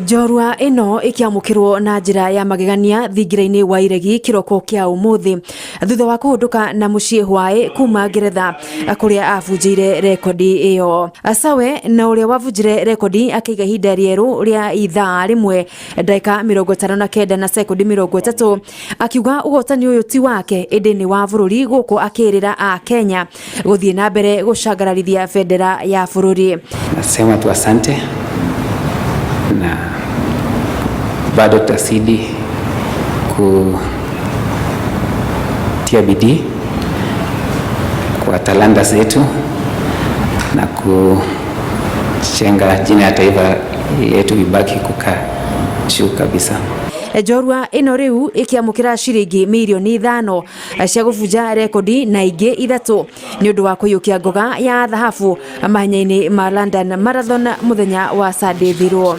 Njorua ĩno ĩkĩamũkĩrwo na njĩra ya magegania thingira-inĩ wa iregi kĩroko kĩa ũmũthĩ thutha wa kũhũndũka na mũciĩ hwaĩ kuma Ngeretha kũrĩa abunjĩire rekondi ĩyo. Sawe na ũrĩa wabunjire rekondi akĩiga ihinda rĩerũ rĩa ithaa 1 ndagĩka 59 na sekondi 30, akiuga ũhotani ũyũ ti wake ĩndĩ nĩ wa bũrũri, gũkũ akĩrĩra a Kenya gũthiĩ na mbere gũcangararithia bendera ya bũrũri. Nasema tu asante na bado tutazidi kutia bidii kwa talanta zetu na kujenga jina ya taifa letu ibaki kukaa juu kabisa. Njorua ĩno rĩu ĩkĩamũkĩra ciringi mirioni 5 cia gũbunja rekondi na ingĩ 3 nĩ ũndũ wa kũiyũkia ngoga ya thahabu mahenya-inĩ ma London Marathon mũthenya wa Sunday thirwo.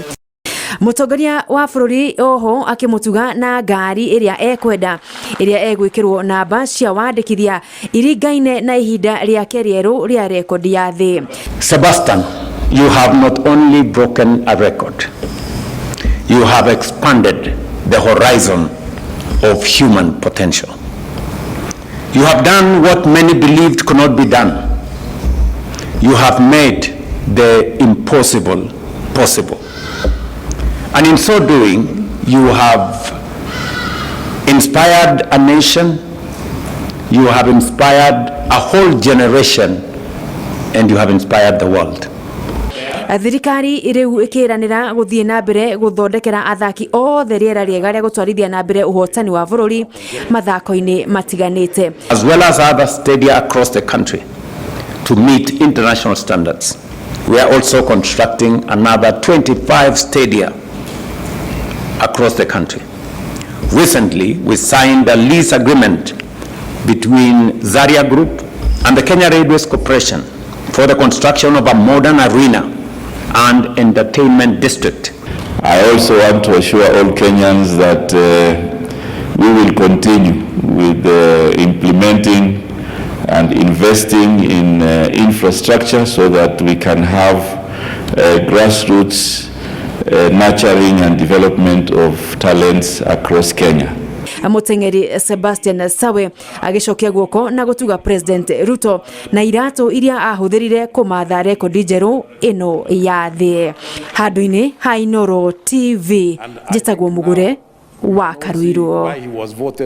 Mũtongoria wa bũrũri oho akĩmũtuga na ngari ĩrĩa ekwenda, ĩrĩa egwĩkĩrwo namba cia wandĩkithia iringaine na ihinda rĩake rĩerũ rĩa rekondi ya thĩ. Sebastian, you have not only broken a record, you have expanded the horizon of human potential. You have done what many believed could not be done. You have made the impossible possible. And in so doing, you have inspired a nation, you have inspired a whole generation, and you have inspired the world. Thirikari rĩu ĩkĩranĩra gũthiĩ na mbere gũthondekera athaki othe rĩera rĩega rĩa gũtwarithia na mbere ũhotani wa bũrũri mathako-inĩ matiganĩte. As well as other stadia across the country to meet international standards. We are also constructing another 25 stadia across the country. Recently, we signed a lease agreement between Zaria Group and the Kenya Railways Corporation for the construction of a modern arena and entertainment district. I also want to assure all Kenyans that we will continue with implementing and investing in infrastructure so that we can have grassroots nurturing and development of talents across Kenya. Mũteng'eri Sebastian Sawe agĩcokia guoko na gũtuga President Ruto na iratũ iria ahũthĩrire kũmatha rekondi njerũ ĩno ya thĩ. Handũ-inĩ ha Inooro TV, njĩtagwo Mũgũre wa Karuirũ. Why he was voted.